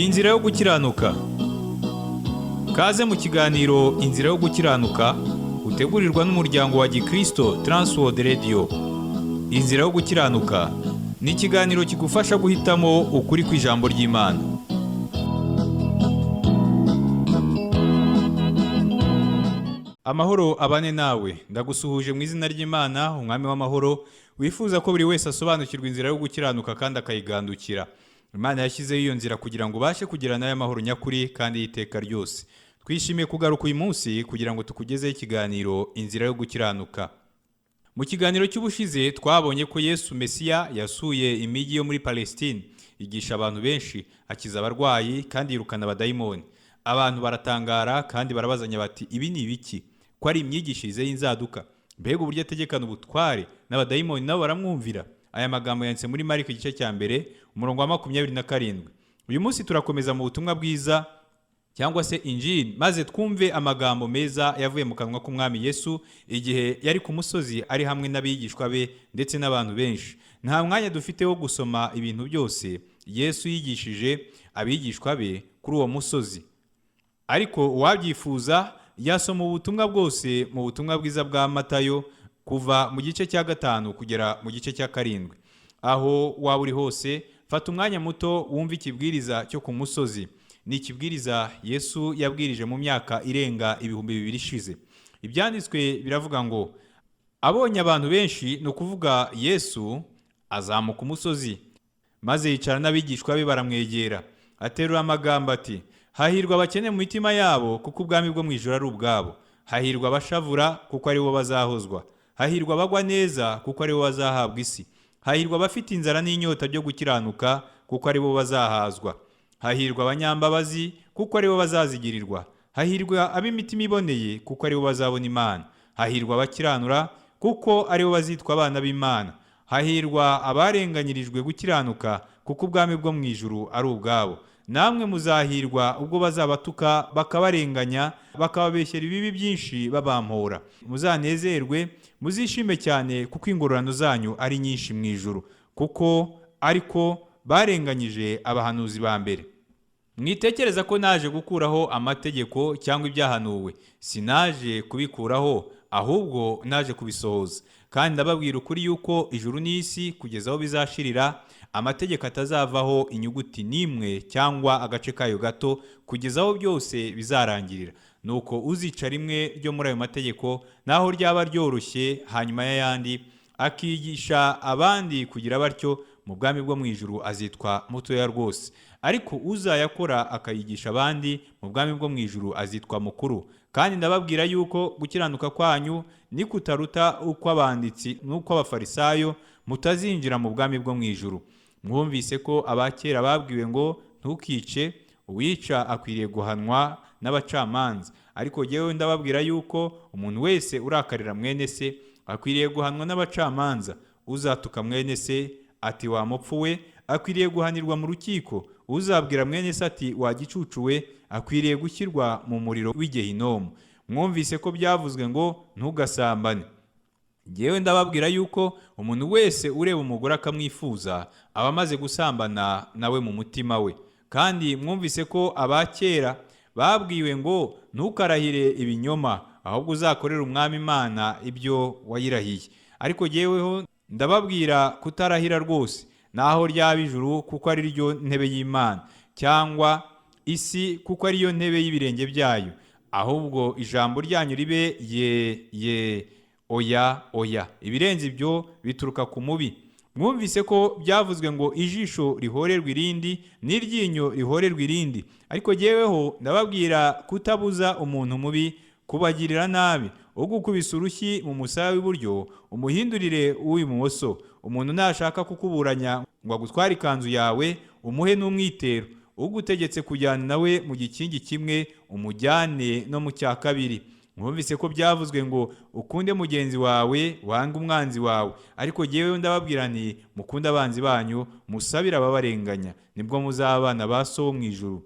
Inzira yo gukiranuka. Kaze mu kiganiro Inzira yo gukiranuka utegurirwa n'umuryango wa Gikristo Transworld Radio. Inzira yo gukiranuka ni ikiganiro kigufasha guhitamo ukuri kw'ijambo ry'Imana. Amahoro abane nawe. Ndagusuhuje mu izina ry'Imana, Umwami w'amahoro, wifuza ko buri wese asobanukirwa inzira yo gukiranuka kandi akayigandukira. Imana yashyizeho iyo nzira kugira ngo ubashe kugira nayo amahoro nyakuri kandi y'iteka ryose. Twishimiye kugaruka uyu munsi kugira ngo tukugezeho ikiganiro Inzira yo gukiranuka. Mu kiganiro cy'ubushize twabonye ko Yesu Mesiya yasuye imijyi yo muri Palestine, yigisha abantu benshi, akiza abarwayi kandi yirukana abadayimoni. Abantu baratangara kandi barabazanya bati: "Ibi ni ibiki? Ko ari imyigishirize y'inzaduka? Mbega uburyo ategekana ubutware, n'abadayimoni nabo baramwumvira!" Aya magambo yanditse muri Mariko igice cya 1, umurongo wa 27. Uyu munsi turakomeza mu butumwa bwiza cyangwa se Injili, maze twumve amagambo meza yavuye mu kanwa k'Umwami Yesu igihe yari ku musozi ari hamwe n'abigishwa be ndetse n'abantu benshi. Nta mwanya dufite wo gusoma ibintu byose Yesu yigishije abigishwa be kuri uwo musozi, ariko uwabyifuza yasoma ubutumwa bwose mu butumwa bwiza bwa Matayo kuva mu gice cya 5 kugera mu gice cya 7. Aho waba uri hose, fata umwanya muto wumve ikibwiriza cyo ku musozi. Ni ikibwiriza Yesu yabwirije mu myaka irenga 2000 ishize. Ibyanditswe biravuga ngo: abonye abantu benshi, ni ukuvuga Yesu, azamuka umusozi, maze yicara n'abigishwa be baramwegera. Aterura amagambo ati: "Hahirwa abakene mu mitima yabo, kuko ubwami bwo mu ijuru ari ubwabo. Hahirwa abashavura, kuko ari bo bazahozwa. Hahirwa abagwa neza, kuko ari bo bazahabwa isi. Hahirwa abafite inzara n'inyota byo gukiranuka, kuko ari bo bazahazwa. Hahirwa abanyambabazi, kuko ari bo bazazigirirwa. Hahirwa ab'imitima iboneye, kuko ari bo bazabona Imana. Hahirwa abakiranura, kuko ari bo bazitwa abana b'Imana. Hahirwa abarenganyirijwe gukiranuka, kuko ubwami bwo mu ijuru ari ubwabo. Namwe muzahirwa ubwo bazabatuka bakabarenganya, bakababeshyera ibibi byinshi babampora. Muzanezerwe, muzishime cyane, kuko ingororano zanyu ari nyinshi mu ijuru, kuko ariko barenganyije abahanuzi ba mbere. Mwitekereza ko naje gukuraho amategeko cyangwa ibyahanuwe. Sinaje kubikuraho, ahubwo naje kubisohoza. Kandi ndababwira ukuri yuko ijuru n'isi kugeza aho bizashirira, amategeko atazavaho inyuguti n'imwe cyangwa agace kayo gato, kugeza aho byose bizarangirira. Nuko uzica rimwe ryo muri ayo mategeko, naho ryaba ryoroshye hanyuma y'ayandi, akigisha abandi kugira batyo, mu bwami bwo mu ijuru azitwa mutoya rwose. Ariko uzayakora akayigisha abandi, mu bwami bwo mu ijuru azitwa mukuru. Kandi ndababwira yuko gukiranuka kwanyu nikutaruta ukw'abanditsi n'ukw'abafarisayo, mutazinjira mu bwami bwo mu ijuru. Mwumvise ko abakera babwiwe ngo: 'Ntukice, uwica akwiriye guhanwa n'abacamanza.' Ariko jyewe ndababwira yuko umuntu wese urakarira mwene se akwiriye guhanwa n'abacamanza. Uzatuka mwene se ati: 'Wa mupfu we,' akwiriye guhanirwa mu rukiko. Uzabwira mwene se ati: 'Wa gicucu we,' akwiriye gushyirwa mu muriro w'igehinomu. Mwumvise ko byavuzwe ngo: 'Ntugasambane.' Jyewe ndababwira yuko umuntu wese ureba umugore akamwifuza aba amaze gusambana nawe mu mutima we. Kandi mwumvise ko abakera babwiwe ngo: 'Ntukarahire ibinyoma, ahubwo uzakorere Umwami Imana ibyo wayirahiye.' Ariko jyeweho ndababwira kutarahira rwose, naho ryaba ijuru kuko ari ryo ntebe y'Imana, cyangwa isi kuko ariyo ntebe y'ibirenge byayo. Ahubwo ijambo ryanyu ribe ye, ye, oya, oya. Ibirenze ibyo bituruka ku mubi. Mwumvise ko byavuzwe ngo: 'Ijisho rihorerwa irindi, n'iryinyo rihorerwa irindi.' Ariko jyeweho ndababwira kutabuza umuntu mubi kubagirira nabi. Ugukubise urushyi mu musaya w'iburyo, umuhindurire uw'ibumoso. Umuntu nashaka kukuburanya ngo agutware ikanzu yawe, umuhe n'umwitero. Ugutegetse kujyana nawe mu gikingi kimwe, umujyane no mu cya kabiri. Mwumvise ko byavuzwe ngo: 'Ukunde mugenzi wawe, wange umwanzi wawe.' Ariko jyewe ndababwira nti: mukunde abanzi banyu, musabire ababarenganya, nibwo muzaba abana ba So wo mu ijuru,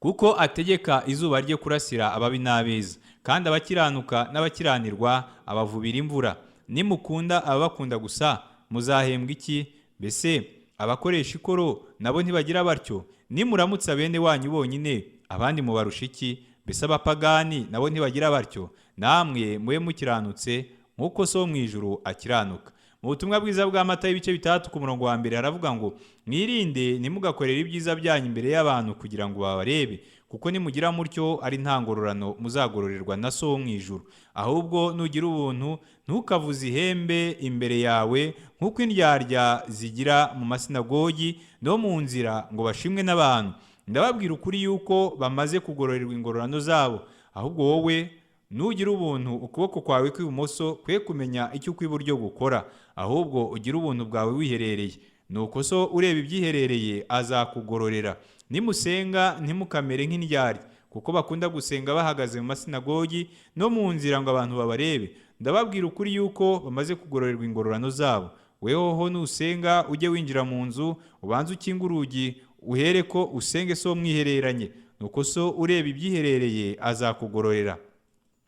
kuko ategeka izuba rye kurasira ababi n'abeza, kandi abakiranuka n'abakiranirwa abavubira imvura. Nimukunda ababakunda gusa, muzahembwa iki? Mbese abakoresha ikoro nabo ntibagira batyo? Nimuramutsa bene wanyu bonyine, abandi mubarusha iki? Mbese abapagani nabo ntibagira batyo? Namwe mube mukiranutse nk'uko So wo mu ijuru akiranuka. Mu butumwa bwiza bwa Matayo, ibice 6, ku murongo wa 1, haravuga ngo: "Mwirinde, ntimugakorere ibyiza byanyu imbere y'abantu kugira ngo babarebe, kuko nimugira mutyo ari nta ngororano muzagororerwa na So wo mu ijuru. Ahubwo nugira ubuntu, ntukavuze ihembe imbere yawe nk'uko indyarya zigira mu masinagogi no mu nzira ngo bashimwe n'abantu. Ndababwira ukuri yuko bamaze kugororerwa ingororano zabo. Ahubwo wowe nugira ubuntu, ukuboko kwawe kw'ibumoso kwe kumenya icyo ukw'iburyo gukora, ahubwo ugire ubuntu bwawe wiherereye, nuko So ureba ibyiherereye azakugororera. Nimusenga, ntimukamere nk'indyarya, kuko bakunda gusenga bahagaze mu masinagogi no mu nzira ngo abantu babarebe. Ndababwira ukuri yuko bamaze kugororerwa ingororano zabo. Wehoho nusenga, ujye winjira mu nzu, ubanze ukinge urugi, uhere ko usenge So mwihereranye, nuko So ureba ibyiherereye azakugororera.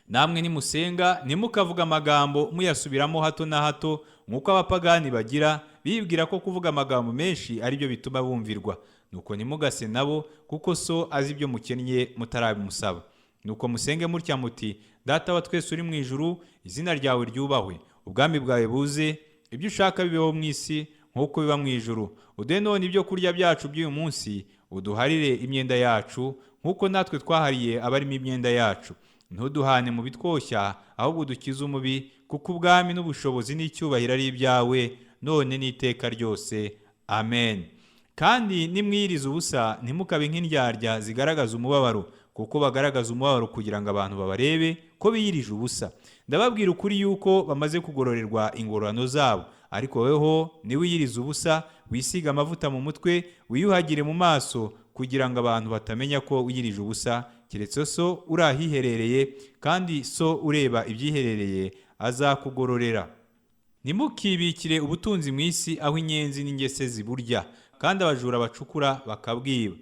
Namwe nimusenga, ntimukavuge amagambo muyasubiramo hato na hato nk'uko abapagani bagira, bibwira ko kuvuga amagambo menshi ari byo bituma bumvirwa. Nuko ntimugase nabo, kuko So azi ibyo mukennye mutarabimusaba. Nuko musenge mutya muti: Data wa twese uri mu ijuru, izina ryawe ryubahwe, ubwami bwawe buze, ibyo ushaka bibeho mu isi nk'uko biba mu ijuru. Uduhe none ibyo kurya byacu by'uyu munsi, uduharire imyenda yacu nk'uko natwe twahariye abarimo imyenda yacu. Ntuduhane mu bitwoshya, ahubwo udukize umubi, kuko ubwami n'ubushobozi n'icyubahiro ari ibyawe, none n'iteka ryose. Amen. Kandi nimwiyiriza ubusa, ntimukabe nk'indyarya zigaragaza umubabaro, kuko bagaragaza umubabaro kugira ngo abantu babarebe ko biyirije ubusa. Ndababwira ukuri yuko bamaze kugororerwa ingororano zabo. Ariko weho niwiyiriza ubusa, wisiga amavuta mu mutwe, wiyuhagire mu maso, kugira ngo abantu batamenya ko wiyirije ubusa, keretse So uri ahiherereye, kandi So ureba ibyiherereye azakugororera. Ntimukibikire ubutunzi mu isi, aho inyenzi n'ingese ziburya kandi abajura bacukura bakabwiba.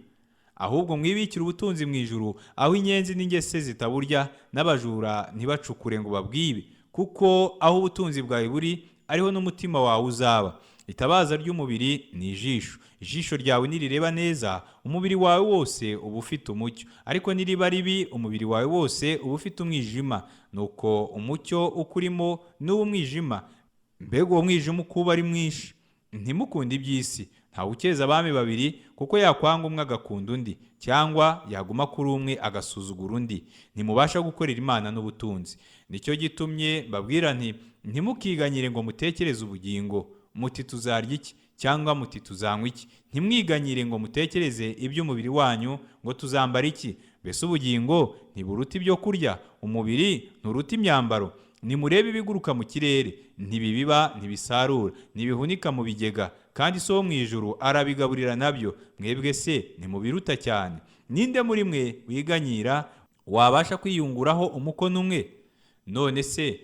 Ahubwo mwibikire ubutunzi mu ijuru, aho inyenzi n'ingese zitaburya n'abajura ntibacukure ngo babwibe, kuko aho ubutunzi bwawe buri ariho n'umutima wawe uzaba. Itabaza ry'umubiri ni ijisho. Ijisho ryawe nirireba neza, umubiri wawe wose uba ufite umucyo, ariko niriba ribi, umubiri wawe wose uba ufite umwijima. Nuko umucyo ukurimo n'uba umwijima, mbega uwo mwijima uko uba ari mwinshi! Ntimukunde iby'isi. Ntawe ukeza abami babiri, kuko yakwanga umwe agakunda undi, cyangwa yaguma kuri umwe agasuzugura undi. Ntimubasha gukorera Imana n'ubutunzi. Nicyo gitumye mbabwira nti: Ntimukiganyire ngo mutekereze ubugingo muti: 'Tuzarya iki?' cyangwa muti: 'Tuzanywa iki?' Ntimwiganyire ngo mutekereze iby'umubiri wanyu ngo: 'Tuzambara iki?' Mbese ubugingo ntiburuta ibyo kurya, umubiri nturuta imyambaro? Nimurebe ibiguruka mu kirere: ntibibiba, ntibisarura, ntibihunika mu bigega, kandi So wo mu ijuru arabigaburira nabyo. Mwebwe se ntimubiruta cyane? Ninde muri mwe wiganyira wabasha kwiyunguraho umukono umwe? None se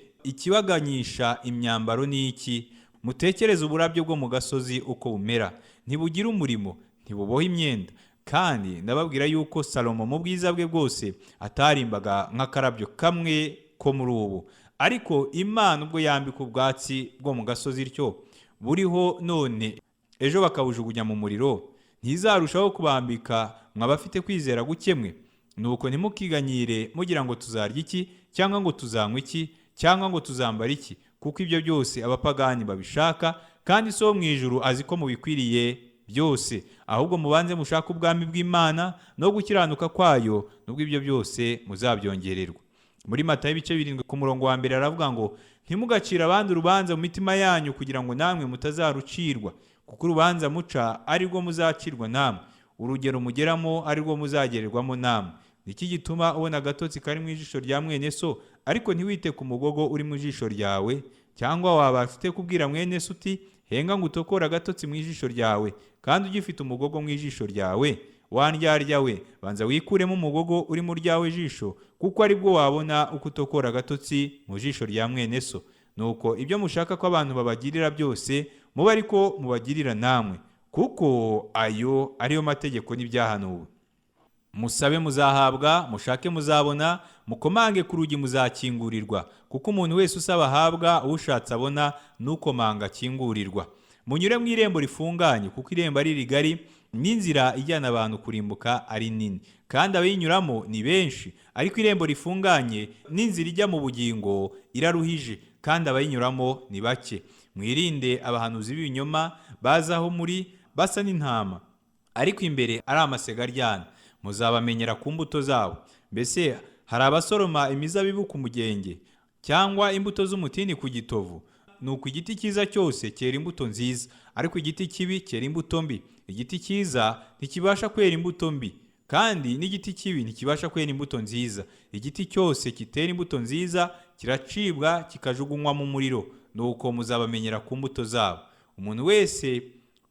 ikibaganyisha imyambaro ni iki? Mutekereze uburabyo bwo mu gasozi uko bumera: ntibugira umurimo, ntibuboha imyenda, kandi ndababwira yuko Salomo mu bwiza bwe bwose atarimbaga nk'akarabyo kamwe ko muri ubu. Ariko Imana ubwo yambika ubwatsi bwo mu gasozi ityo, buriho none, ejo bakabujugunya mu muriro, ntizarushaho kubambika, mwa bafite kwizera guke mwe? Nuko ntimukiganyire mugira ngo: 'Tuzarya iki?' cyangwa ngo: 'Tuzanywa iki?' cyangwa ngo: 'Tuzambara iki?' Kuko ibyo byose abapagani babishaka, kandi So wo mu ijuru azi ko mubikwiriye byose. Ahubwo mubanze mushake ubwami bw'Imana no gukiranuka kwayo, nubwo ibyo byose muzabyongererwa. Muri Matayo, ibice 7, ku murongo wa 1, aravuga ngo: "Ntimugacire abandi urubanza mu mitima yanyu, kugira ngo namwe mutazarucirwa, kuko urubanza muca ari rwo muzacirwa namwe, urugero mugeramo ari rwo muzagererwamo namwe. Niki gituma ubona agatotsi kari mu ijisho rya mwene so, ariko ntiwite ku mugogo uri mu jisho ryawe? Cyangwa wabasha ute kubwira mwene so uti: 'Henga ngo utokore agatotsi mu ijisho ryawe,' kandi ugifite umugogo mu ijisho ryawe? Wa ndyarya we, banza wikuremo umugogo uri mu ryawe jisho, kuko aribwo wabona uko utokora agatotsi mu jisho rya mwene so. Nuko ibyo mushaka ko abantu babagirira byose, mube ariko mubagirira namwe, kuko ayo ariyo mategeko n'ibyahanuwe. Musabe muzahabwa, mushake muzabona, mukomange ku rugi muzakingurirwa. Kuko umuntu wese usaba ahabwa, ushatse abona, n'ukomanga akingurirwa. Munyure mu irembo rifunganye, kuko irembo ari rigari n'inzira ijyana abantu kurimbuka ari nini, kandi abayinyuramo ni benshi. Ariko irembo rifunganye n'inzira ijya mu bugingo iraruhije, kandi abayinyuramo ni bake. Mwirinde abahanuzi b'ibinyoma baza aho muri basa n'intama, ariko imbere ari amasega aryana. Muzabamenyera ku mbuto zabo. Mbese hari abasoroma imizabibu ku mugenge, cyangwa imbuto z'umutini ku gitovu? Nuko igiti cyiza cyose cyera imbuto nziza, ariko igiti kibi cyera imbuto mbi. Igiti cyiza ntikibasha kwera imbuto mbi, kandi n'igiti kibi ntikibasha kwera imbuto nziza. Igiti cyose kitera imbuto nziza kiracibwa kikajugunywa mu muriro. Nuko muzabamenyera ku mbuto zabo. Umuntu wese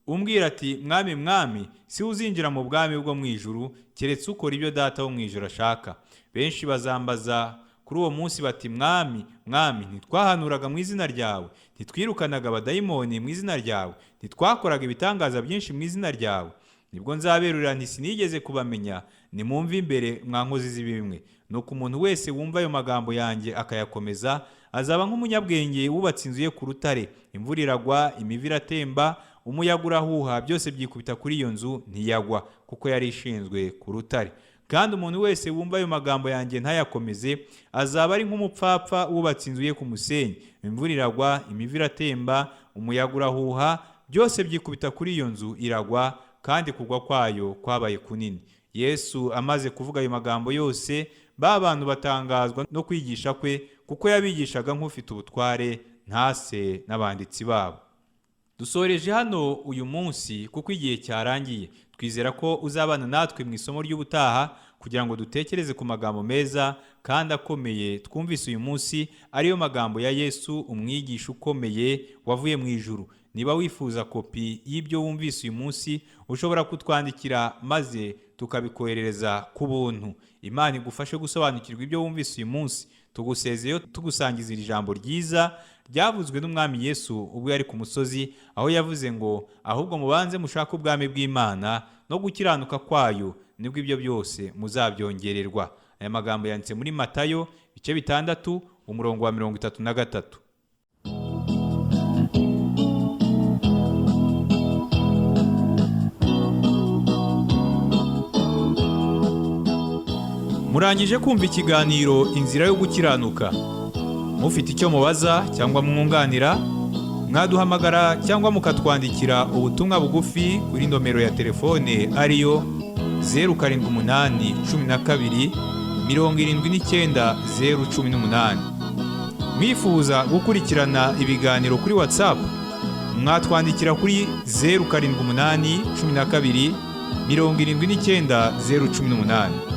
umbwira ati: 'Mwami, Mwami,' si we uzinjira mu bwami bwo mu ijuru, keretse ukora ibyo Data wo mu ijuru ashaka. Benshi bazambaza kuri uwo munsi bati: 'Mwami, Mwami, ntitwahanuraga mu izina ryawe, ntitwirukanaga abadayimoni mu izina ryawe, ntitwakoraga ibitangaza byinshi mu izina ryawe?' Nibwo nzaberurira nti: 'Sinigeze kubamenya, nimumve imbere, mwa nkozi z'ibibi.' Nuko umuntu wese wumva ayo magambo yanjye akayakomeza azaba nk'umunyabwenge wubatse inzu ye ku rutare. Imvura iragwa, imivu iratemba, umuyaga urahuha, byose byikubita kuri iyo nzu, ntiyagwa, kuko yari ishinzwe ku rutare. Kandi umuntu wese wumva ayo magambo yanjye ntayakomeze azaba ari nk'umupfapfa wubatse inzu ye ku musenyi. Imvura iragwa, imivu iratemba, umuyaga urahuha, byose byikubita kuri iyo nzu, iragwa, kandi kugwa kwayo kwabaye kunini." Yesu amaze kuvuga ayo magambo yose, ba bantu batangazwa no kwigisha kwe, kuko yabigishaga nk'ufite ubutware, ntase n'abanditsi babo. Dusoreje hano uyu munsi kuko igihe cyarangiye. Twizera ko uzabana natwe mu isomo ry'ubutaha kugira ngo dutekereze ku magambo meza kandi akomeye twumvise uyu munsi, ariyo magambo ya Yesu, umwigisha ukomeye wavuye mu ijuru. Niba wifuza kopi y'ibyo wumvise uyu munsi, ushobora kutwandikira maze tukabikoherereza ku buntu. Imana igufashe gusobanukirwa ibyo wumvise uyu munsi. Tugusezeyo tugusangiza iri jambo ryiza ryavuzwe n'Umwami Yesu ubwo yari ku musozi, aho yavuze ngo: "Ahubwo mubanze mushake ubwami bw'Imana no gukiranuka kwayo, nibwo ibyo byose muzabyongererwa." Aya magambo yanditse muri Matayo ibice 6, umurongo wa 33. Murangije kumva ikiganiro Inzira yo Gukiranuka. Mufite icyo mubaza cyangwa mwunganira, mwaduhamagara cyangwa mukatwandikira ubutumwa bugufi kuri nomero ya telefone ariyo 078 12 79 018. Mwifuza gukurikirana ibiganiro kuri WhatsApp, mwatwandikira kuri 078 12 79 018.